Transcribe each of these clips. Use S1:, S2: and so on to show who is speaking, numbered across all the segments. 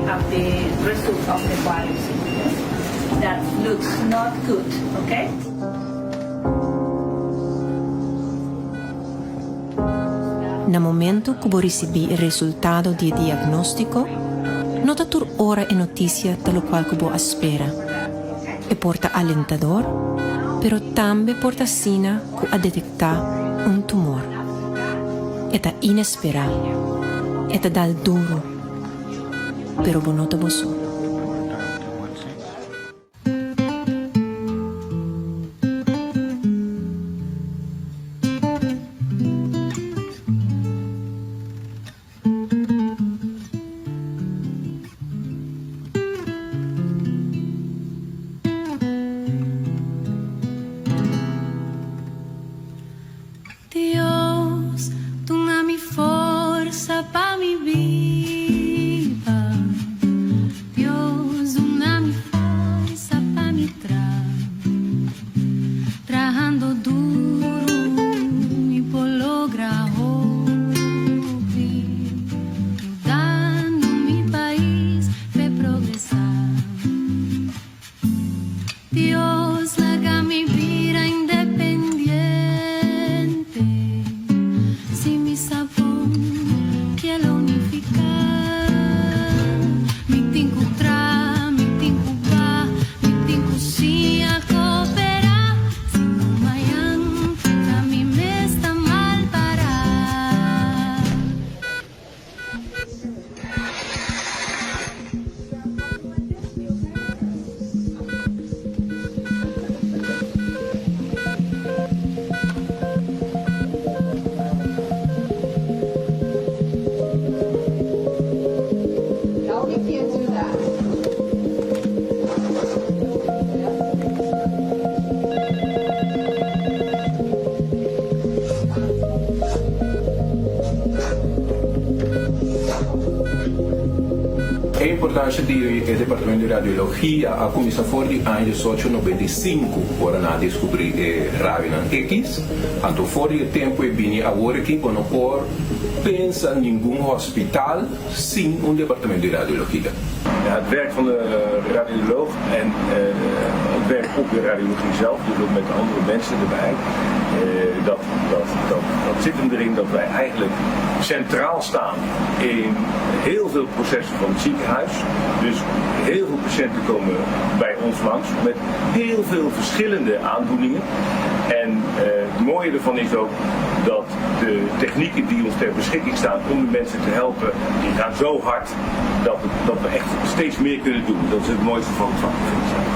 S1: have the result of the biopsy. Yes? That looks not good, okay?
S2: Na momento ku bo risibí e resultado di e diagnóstiko, no ta tur ora e notisia ta lokual ku bo a spera. E por ta alentador, pero tambe por ta asina ku a detektá un tumor. E ta inesperá, e ta dal duru, pero bo no ta bo so.
S3: Dios, duna mi forsa pa mi biba. Dios, duna mi forsa pa mi tra. Trahando duro mi por logra hopi. Yudando mi pais p'e progresa. Dios laga mi bira independiente Si mi sa bon ke lo nifiká Mi tin ku tra, mi tin ku ba Mi tin ku siña koperá Si no mañan ta mi mes ta mal pará.
S4: E importancia di e departamento di radiologia a cuminsa for di aña diesocho noventa i sinku ora nan a descubri e rayonan X. Anto for di e tempo e bini awor aki bo no por pensa ningun hospital sin un departamento di radiologia.
S5: Het werk van de radioloog en het werk op de radiologie zelf, dus ook met de andere mensen erbij, dat, dat, dat, dat zit hem erin dat wij eigenlijk centraal staan in heel veel processen van het ziekenhuis. Dus heel veel patiënten komen bij ons langs met heel veel verschillende aandoeningen. En het mooie ervan is ook dat de technieken die ons ter beschikking staan om de mensen te helpen, die gaan zo hard dat, dat we echt steeds meer kunnen doen. Dat is het mooiste van het vak, vind ik zelf.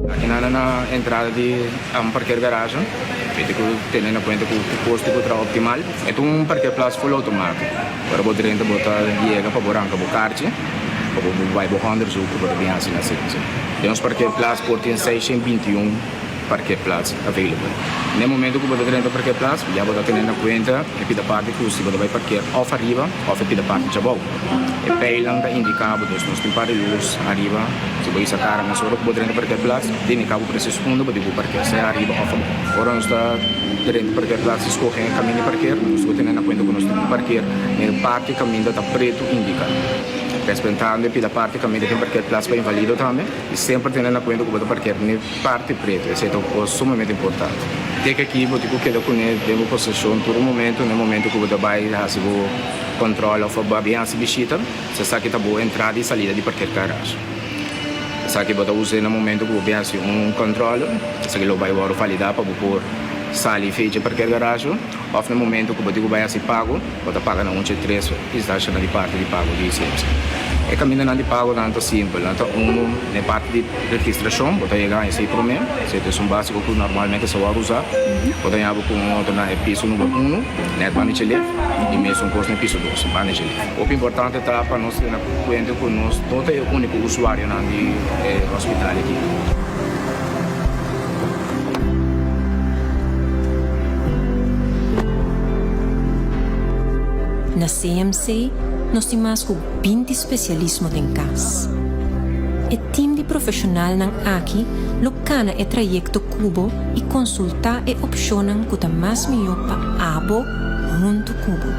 S6: Aki nan na entrada di parkeergarage mi tin ku tene na kuenta ku kosto ku traha optimal. E ta un parkeerplaats full outomatico. Ora bo drenta bo ta yega pa bo ranka bo karchi pa bo bai bo onderzoek ku bo ta bin hasi na CMC. Den nos parkeerplaats por tin 621 parkeerplaats available. Na e momento ku bo ta drenta parkeerplaats ya bo ta tene na kuenta e pida parti ku si bo ta bai parkeer òf ariba òf e pida parti djabou. E pijlnan ta indiká bo, dus nos tin par di lus ariba, si bo hisa kara mesora ku bo drenta parkeerplaats, ta indiká bo presis unda bo tin ku parkeer, sea ariba òf abou. Ora nos ta drenta parkeerplaats i skohe e kaminda di parkeer, nos por tene na kuenta ku nos tin ku parkeer na e parti kaminda ta pretu indiká. Respetando e pida parti kaminda tin parkeerplaats pa invalido tambe i semper tene na kuenta ku bo ta parkeer na e parti pretu, esei ta un kos sumamente importante. Teken aki bo tin ku keda kuné den bo poseshon tur momento, na e momento ku bo ta bai hasi bo. Control of bo a bin haci bishita, si esaki ta bo entrada y salida di parkeergarage. Esaki bo ta usa na momento cu bo bin haci un control, esaki lo bay worde valida pa bo por sali fecha e parkeergarage of na momento cu bo tin cu bay haci pago, bo ta paga na un dje tres instancianan di parti di pago di CMC. E kamindanan di pagonan ta simpel, nan ta unu na e parti di registrashon, bo ta yega esei promé, esei ta esun básiko ku normalmente sa wòrdu usá. Bo ta yaba ku un otro na e piso number unu, nèt banda dje lef, i mesun kos na e piso dos, banda dje lef. Hopi importante ta pa nos tene kuenta ku nos no ta e úniko usuarionan di e hospital aki.
S2: Na CMC nos tin mas ku 20 spesialismo den kas. E tim di profeshonalnan aki lo kana e trayekto ku bo i konsultá e opshonnan ku ta mas mihó pa abo huntu ku bo.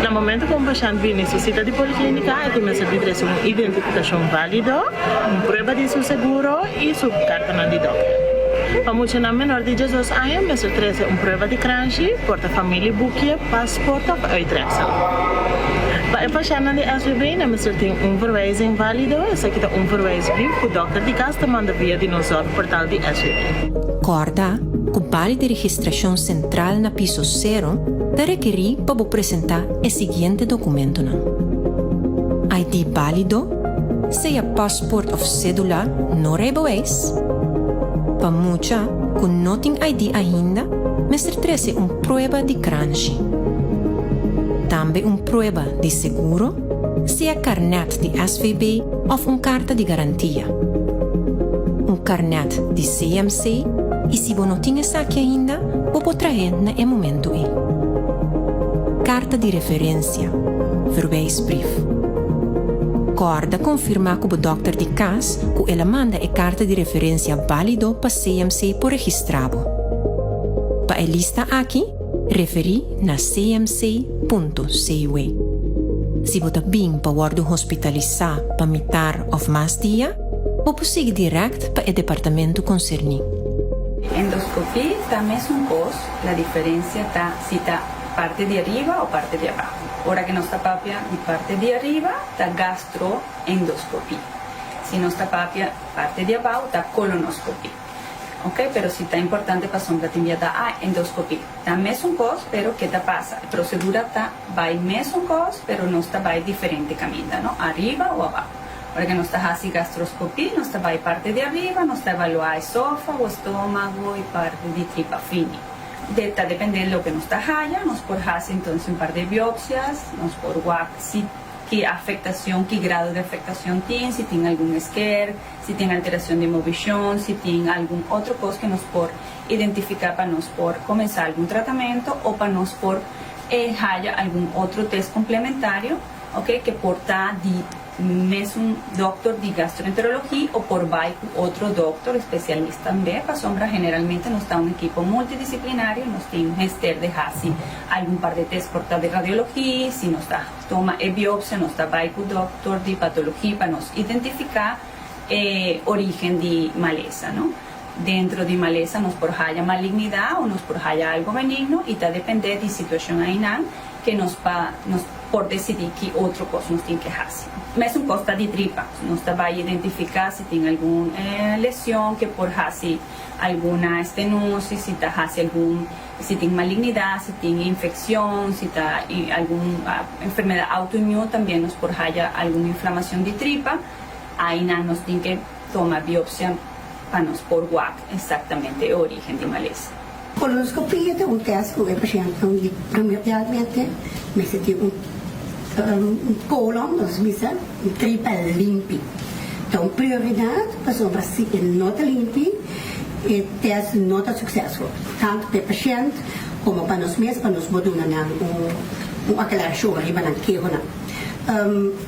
S7: Na momento ku un pashènt bini su sita di poliklínika e tin mester di trese un identifikashon válido, un prueba di su seguro i su kartanan di dòkter. Pa muchanan menor di diesdos aña mester trese un prueba di kranshi, por ta familieboekje, pasport òf uittreksel. Pa e pashèntnan di SVB nan mester tin un verwijzing válido, esaki ta un verwijsbrief ku dòkter di kas ta manda via di nos zorgportal di SVB.
S2: Kòrda ku bali di registrashon sentral na piso sero ta rekerí pa bo presentá e siguiente dokumentonan, ID bálido, sea pasport òf sédula, no reibeweis. Pa mucha ku no tin ID ainda mester trese un prueba di kranshi. Tambe un prueba di seguro, sea karnèt di SVB òf un karta di garantia. Un karnèt di CMC i si bo no tin esaki ainda, bo por trah'é na e momentu ei. Karta di referensia, verwijsbrief. Kòrda konfirmá ku bo dòkter di kas ku el a manda e karta di referensia bálido pa CMC por registrá bo. Pa e lista aki, referí na cmc.cw. Si bo ta bin pa wòrdu hospitalisá pa mitar òf mas dia, bo por sigui dirèkt pa e departamentu konserní.
S8: Endoscopie ta mesun cos, la diferencia ta si ta parte di ariba o parte di abajo. Ora que nos ta papia di parte di ariba ta gastroendoscopie, si nos ta papia parte di abao ta colonoscopie. Ok, pero si ta importante pasobra tin bia ta a endoscopie. Ta mesun cos, pero ke ta pasa? E procedura ta bay mesun cos, pero nos ta bay diferente caminda, no? Ariba o abao. Ora ke nos ta haci gastroscopie, nos ta bay parte di ariba, nos ta evalua esofago, estomago y parte di tripa fini. De ta depende loke nos ta haya, nos por haci entonces un par de biopsias, nos por wak si ki afectacion, ki grado di afectacion tin, si tin algun esker, si tin alteracion di movicion, si tin algun otro cos ke nos por identifica pa nos por comensa algun tratamento o pa nos por haya algun otro test complementario, ok, ke por ta di mesun dokter di gastroenterologie o por bay cu otro dokter especialista tambe, pasobra generalmente nos ta un ekipo multidisciplinario, nos tin mester di haci algun par di test por ta di radiologie, si nos ta toma e biopsia nos ta bay cu dokter di patologie pa nos identifica e origen di malesa, no. Dentro di malesa nos por haya malignidad o nos por haya algo benigno y ta depende di situacion aynan ke nos pa nos por decidí ki otro kos nos tin ke hasi. Mesun kos ta di tripa. Nos ta bai identifiká si tin algun lesion ke por hasi alguna stenosis, si ta hasi algun, si tin malignidat, si tin infekshon, si ta algun enfermedat autoimmune también nos por haya algun inflamacion di tripa. Aynan nos tin ke toma biopsia pa nos por wak exactamente e origen di malesa.
S9: Kolonoskopia ta un tèst ku e pashèntnan di primordialmente mester tin un un kolon, nos bisa un tripa limpi. Ta un prioridat pasobra si e no ta limpi e tèst no ta suksesful, tantu pa e pashènt komo pa nos mes pa nos por duna nan un un aklarashon riba nan kehonan.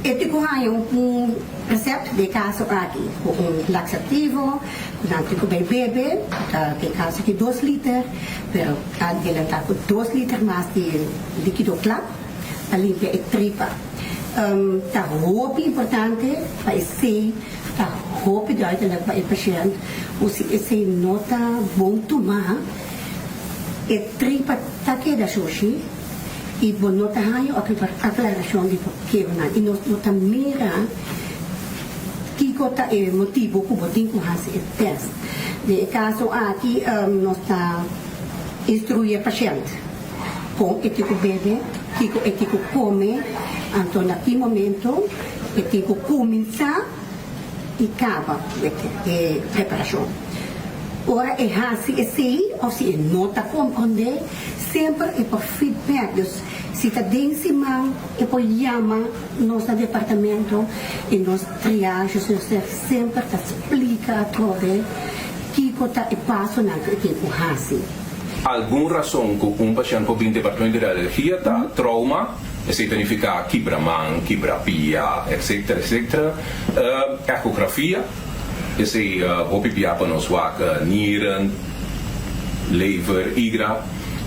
S9: E tin ku haña un resèpt den e kaso aki ku un laksativo. Nan tin ku bai bebe, ta den kaso di dos liter, pero ta adelantá ku dos liter mas di likido kla pa limpia e tripa. Ta hopi importante pa esei ta hopi duidelijk pa e pashènt ku si esei no ta bon tumá, e tripa ta keda shushi i bo no ta haña aklarashon di bo kehonan i nos no ta mira. Kiko ta e motibu ku bo tin ku hasi e tèst? Den e kaso aki nos ta instruí e pashènt kon e tin ku bebe. kiko e tin ku kome, anto na ki momento e tin ku kuminsá i kaba with e preparashon. Ora e hasi esei òf si e no ta komprondé, semper e por feedback. Dus si ta den siman e por yama nos na departamento i nos triage zuster semper ta splika atrobe kiko ta e pasonan ku e tin ku hasi.
S4: Algun rason ku un pashènt por bin departamento di radiologia ta trauma, esei ta nifiká kibra man, kibra pia, etcetera, etcetera, echografia, esei hopi bia pa nos wak nieren, lever, igra,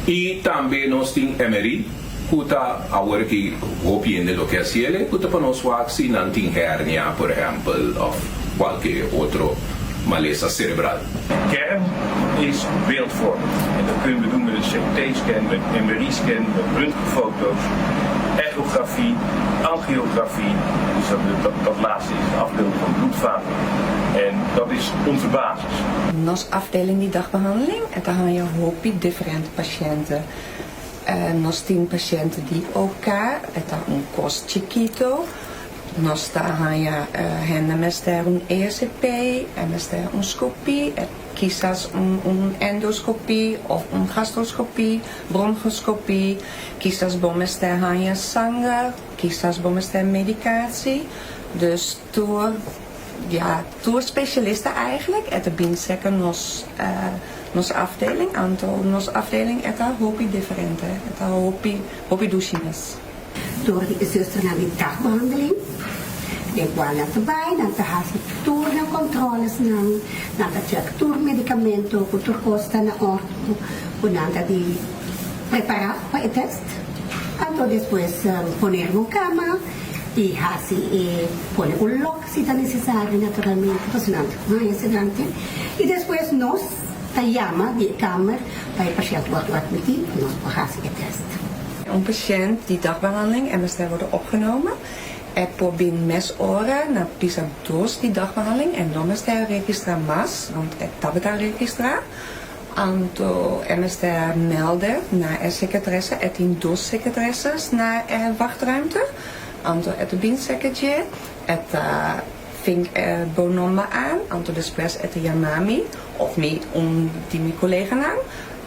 S4: i tambe nos tin MRI ku ta awor aki hopi hende lo ke hasiel, ku ta pa nos wak si nan tin hernia, por ehèmpel, òf kualke otro malesa serebral.
S5: Kern is beeldvormend en dat kunnen we doen met een CT-scan, met MRI-scan, met röntgenfoto's, echografie, angiografie. Dus dat, dat, dat laatste is het afbeelden van bloedvaten. En dat is onze basis.
S8: Nos afdeling di dagbehandeling e ta haña hopi diferente pashènten. Nos tin pashènten di OK, e ta un kos chikito. Nos ta haña hende mester un ESCP, e mester un scopie, e kisas un un endoscopie of un gastroscopie, bronchoscopie, kisas bo mester haña sanger, kisas bo mester medicatie. Dus tur, ja, tur specialista eigenlijk e ta bin serka nos nos afdeling, anto nos afdeling e ta hopi diferente, e ta hopi hopi dushi mes.
S9: Dor di e zusternan di dagbehandeling, den cual nan ta bay, nan ta haci tur nan controlesnan, nan ta check tur medicamento cu tur cos ta na ordo, cu nan ta di prepara pa e test. Anto despues pone riba un cama y haci e pone un lock si ta necesario naturalmente, pasobra nan ta cu haña sedante. Y despues nos ta yama di e kamer pa e pashent wordo admiti pa nos por haci e test.
S8: Un pashent di dagbehandeling e mester wordo opgenomen. E por bin mes ora na pisa dos di dagbehandeling e no mester registra mas, want e tabata registra. Anto e mester melde na e secretaresse, e tin dos secretaresses na e wachtruimte. Anto e ta bin serka dje, e ta vink e bo nomber aan, anto despues e ta yama mi of mi un di mi coleganan.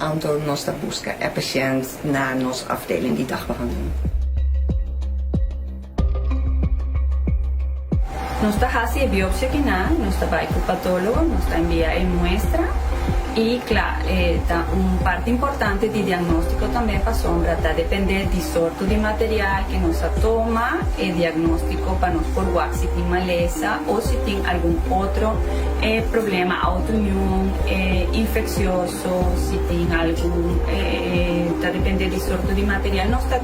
S8: Anto nos ta buska e pashènt na nos afdeling di dagbehandeling.
S1: Nos ta hasi e biopsia kinan, nos ta bai ku patólogo, nos ta envia e muestra i kla e ta un parti importante di diagnóstiko tambe pasobra ta dependé di sorto di material ke nos a toma e diagnóstiko pa nos por wak si tin malesa o si tin algun otro problema autoimun, infeksioso. So si tin algun ta depende di sorto di material nos ta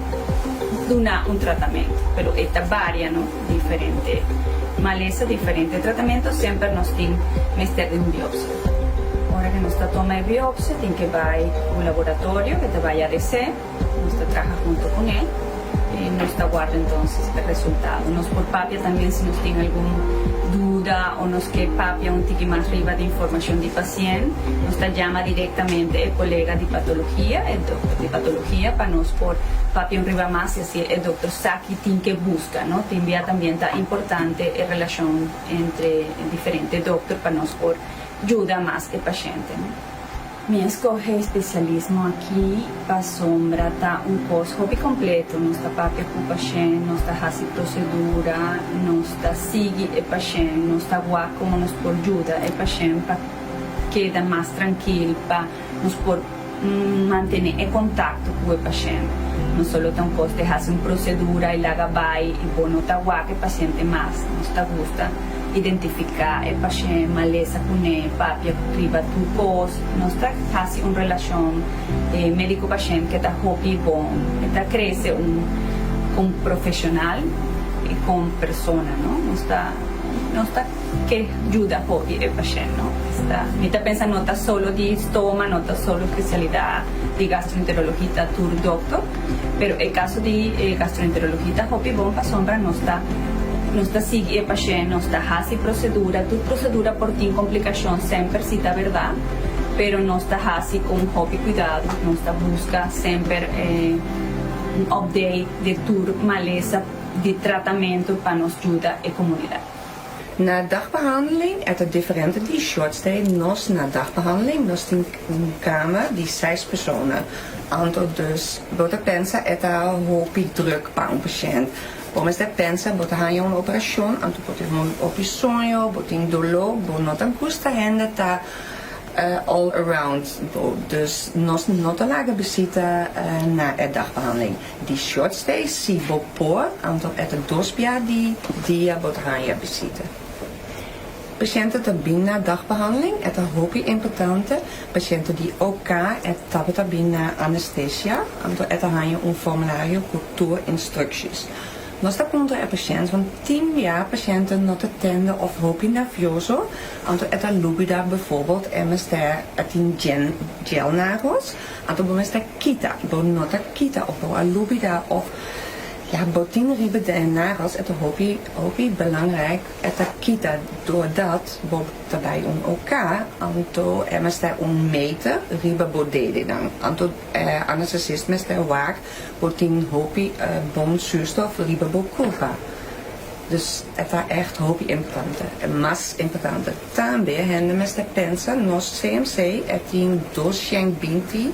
S1: duna un tratamento pero e ta varia no diferente malesa diferente tratamento semper nos tin mester di un biopsia ora ke nos ta toma e biopsia tin ke bai un laboratorio ke ta bai ADC nos ta traha hunto kune y nos ta warda entonces e resultado. Nos por papia también si nos tin algun duda o nos ke papia un tiki mas riba di informacion di pacient, nos ta yama directamente e colega di patologia, e doctor di patologia pa nos por papia un riba mas y asi e doctor sa ki tin ke busca, no? Tin bia tambien ta importante e relacion entre diferente doctor pa nos por yuda mas e paciente, no? Mi a skohe e spesialismo aki pasobra ta un kos hopi kompleto. Nos ta papia ku pashènt, nos ta hasi prosedura, nos ta sigui e pashènt, nos ta wak komo nos por yuda e pashènt pa keda mas trankil, pa nos por mantené e kontakto ku e pashènt. No solo ta un kos di hasi un prosedura i laga bai i bo no ta wak e pasiente mas. Nos ta gusta. Identifiká e pashènt, malesa kuné, papia riba tur kos. Nos ta hasi un relashon médiko-pashènt ke ta hopi bon. E ta krese un kon profeshonal i kon persona, no. Nos ta nos ta ke yuda hopi e pashènt, no. Esta mi ta pensa no ta solo di stoma, no ta solo spesialidat di gastroenterologia ta tur dòkter, pero e kaso di gastroenterologia ta hopi bon pasobra nos ta. Nos ta sigui e pashent, nos ta hasi prosedura, tur prosedura por tin komplikashon semper si ta bèrdat, pero nos ta hasi ku hopi kuidado, nos ta buska semper e.
S8: un update di tur malesa di tratamentu pa nos yuda e komunidat.
S10: Na dagbehandeling e ta diferente di short stay nos na dagbehandeling nos tin un kamer di seis persona anto dus bo ta pensa e ta hopi druk pa un pashent bo mester pensa bo ta haña un operashon anto bo tin hopi soño bo tin dolo bo no ta gusta hende ta all around bo dus nos no ta laga bisita na e dagbehandeling. Di short stay si bo por, anto e ta dos bia di dia bo ta haña bisita. Pashente ta bin na dagbehandeling, e ta hopi importante. Pashente di OK e tabata bin na anestesia, anto e ta haña un formulario ku tur instructies. Nos ta puntra e pashent, want tin bia pashente no ta tende of hopi nervioso, anto e ta lubida bijvoorbeeld e mester a tin gel nagels, Anto bo mester kita, bo no ta kita of bo a lubida of ya bo tin riba den e nagels e ta hopi hopi belangrijk e ta kita doordat bo ta bay un OK anto e mester un meter riba bo dedenan anto e anesthesist mester wak bo tin hopi bon zuurstof riba bo curva dus e ta echt hopi importante e mas importante. Tambe hende mester pensa nos CMC e tin 220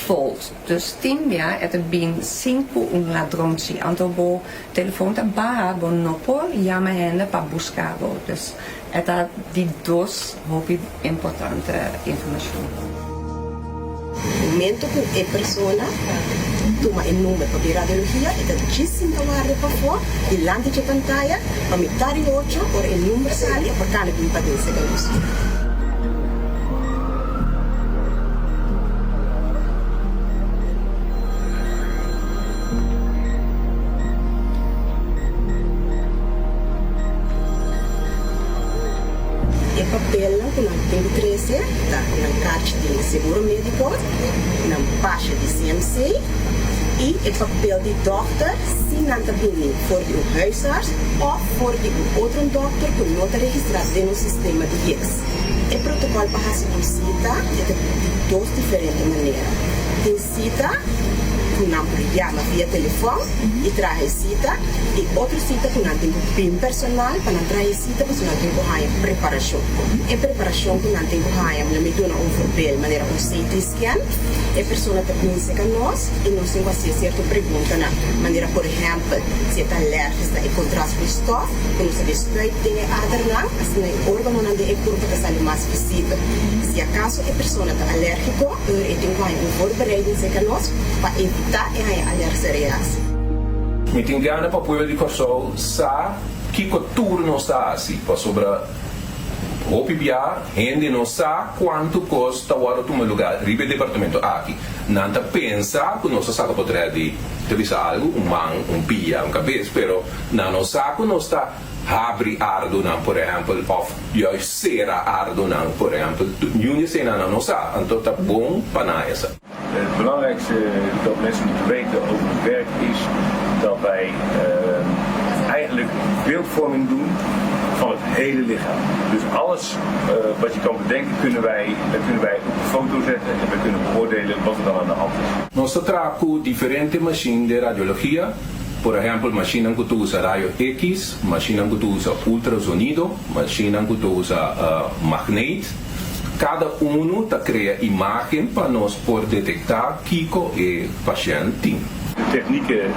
S10: volt dus tin bia e ta bin sin cu un ladronchi anto bo telefon ta baha bo no por yama hende pa busca bo dus e ta di dos hopi importante informacion.
S11: Momento cu e persona tuma e number pa bin radiologia e ta djis sinta warda pafó dilanti dje pantaya pa mitad di ocho ora e number sali e por cana bin paden serka nos. E papelnan cu nan tin cu trece ta nan karchi di seguro medico, nan pasha di CMC y e papel di dokter si nan ta bini for di un huisarts of for di un otro dokter cu no ta registra den nos sistema di JICS. E protocol pa haci un cita e ta di dos diferente manera. Tin sita ku nan por yama via telefòn i traha e sita i otro sita ku nan tin ku bin personal pa nan traha e sita pasobra nan tin ku haña preparashon. E preparashon ku nan tin ku haña lo mi duna un voorbeeld manera un CT scan e persona ta bin serka nos i nos tin ku hasié sierto preguntanan manera por ehèmpel si e ta alèrgisch na e kontrastvloeistof ku nos ta bespuit den e adernan asina e órganonan den e kurpa ta sali mas visibel. Si akaso e persona ta alèrgiko. Eur e tin ku haña un voorbereiding serka nos pa evitá e haña alergische reactie.
S4: Mi tin gana pa pueblo di Kòrsou sa kiko tur nos ta hasi, pasobra hopi bia hende no sa kuantu kos ta wòrdu tuma lugá riba e departamento aki. Nan ta pensa ku nos ta saka potrèt di ta bisa algu, un man, un pia, un kabes, pero nan no sa ku nos ta habri ardunan, por ehèmpel, òf juist sera ardunan, por ehèmpel. Niun di eseinan nan no sa, anto ta bon pa nan haña sa.
S5: Het belangrijkste dat mensen moeten weten over het werk is dat wij eigenlijk beeldvorming doen van het hele lichaam. Dus alles wat je kan bedenken kunnen wij, kunnen wij op de foto zetten en wij kunnen beoordelen wat er dan aan de hand is.
S4: Nos ta traha ku diferente mashin den radiologia. Por ehèmpel, mashinnan ku ta usa rayo X, mashinnan ku ta usa ultrasonido, mashinnan ku ta usa magneet. Kada unu ta krea imágen pa nos por detektá kiko e pashènt tin.
S5: De technieken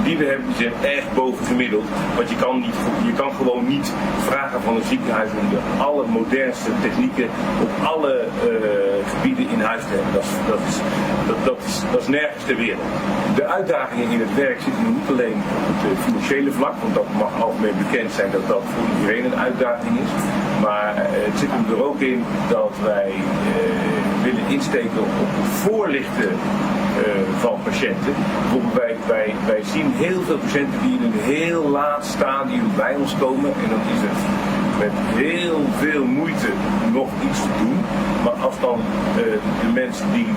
S5: die we hebben zijn erg bovengemiddeld, want je kan niet, je kan gewoon niet vragen van een ziekenhuis om de allermodernste technieken op alle gebieden in huis te hebben. Dat is, dat is, dat, dat is, dat is nergens ter wereld. De uitdagingen in het werk zitten niet alleen op het financiële vlak, want dat mag algemeen bekend zijn dat dat voor iedereen een uitdaging is. Maar het zit hem er ook in dat wij willen insteken op het voorlichten van patiënten. Bijvoorbeeld wij, wij, wij zien heel veel patiënten die in een heel laat stadium bij ons komen en dan is het met heel veel moeite nog iets te doen. Maar als dan de mensen die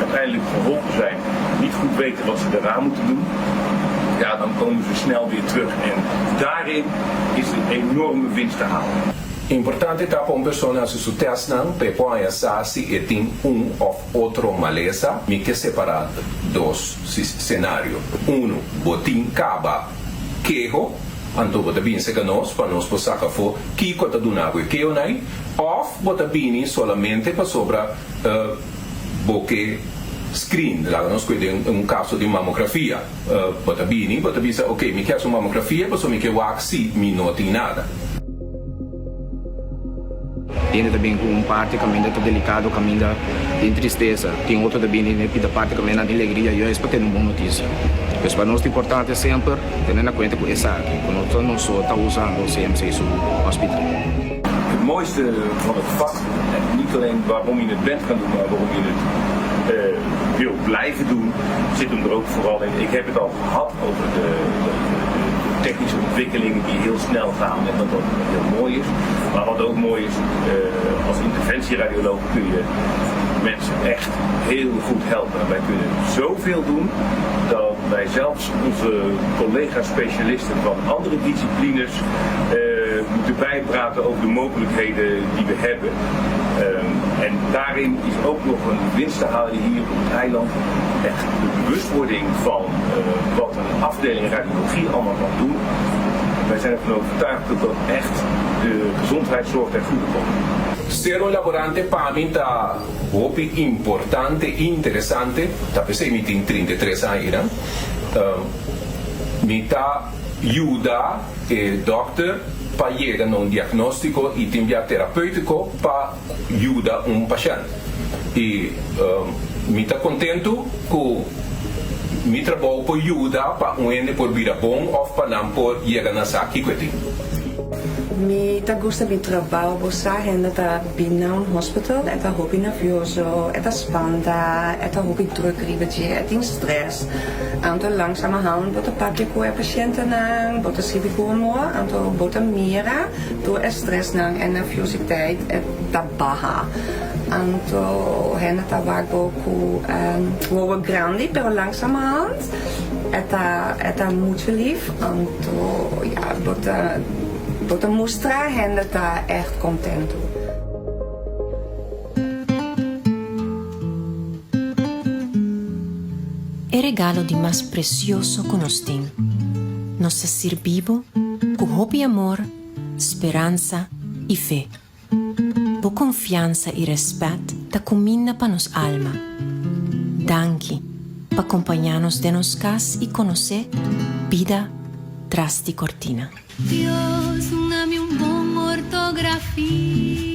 S5: uiteindelijk geholpen zijn niet goed weten wat ze daarna moeten doen, ja, dan komen ze snel weer terug. En daarin is een enorme winst te halen.
S4: Importante ta pa un persona hasi su tèstnan pa e por haña sa si e tin un òf otro malesa. Mi ke separá dos senario. Unu, bo tin kaba keho, anto bo ta bini serka nos pa nos por saka afó kiko ta duna bo e kehonan ei, òf bo ta bini solamente pasobra bo ke screen, laga nos kue den un kaso di mamografia. Bo ta bini, bo ta bisa, ok, mi ke hasi un mamografia pasobra mi ke wak si mi no tin nada.
S6: Hende ta bin ku un parti kaminda ta delikado, kaminda tin tristesa. Tin otro ta bini den pida parti kaminda nan tin legria, juist pa tene un bon notisia. Pues pa nos ta importante semper tene na kuenta ku esaki, ku no ta nos so ta usando CMC su hospital.
S5: Het mooiste van het vak, en niet alleen waarom je het bent gaan doen, maar waarom je het wil blijven doen, zit hem er ook vooral in. Ik heb het al gehad over de, de, de technische ontwikkelingen die heel snel gaan en dat dat heel mooi is. Maar wat ook mooi is, als interventieradioloog kun je mensen echt heel goed helpen. En wij kunnen zoveel doen dat wij zelfs onze collega-specialisten van andere disciplines moeten bijpraten over de mogelijkheden die we hebben. En daarin is ook nog een winst te halen hier op het eiland. Echt de bewustwording van wat een afdeling radiologie allemaal kan doen. Wij zijn ervan overtuigd dat dat echt de gezondheidszorg ten goede komt.
S4: Ser un laborante pa mi ta hopi importante, interesante, ta p'esei mi tin 33 aña einan. Mi ta yuda e dòkter pa yega na un diagnóstiko i tin bia terapeutiko pa yuda un pashènt. I mi ta kontentu ku mi trabou por yuda pa un hende por bira bon òf pa nan por yega na sa kiko e tin.
S10: Mi ta gusta mi trabao bo sa hende ta bin na un hospital e ta hopi nervioso e ta spanta e ta hopi druk riba dje e tin stress anto langzamerhand bo ta papia ku e pashentenan bo ta sirbi ku humor anto bo ta mira tur e stressnan e nerviositeit e ta baha anto hende ta wak bo ku wowo grandi pero langzamerhand e ta e ta mucho lief. Anto ya, bo ta bo ta mustra hende ta ègt kontentu.
S2: E regalo di mas presioso ku nos tin. Nos ta sirbi bo ku hopi amor, speransa i fe. Bo konfiansa i rèspèt ta kuminda pa nos alma. Danki pa kompañá nos den nos kas i konosé bida tras di kortina.
S3: Dios, duna mi un bon ortografia.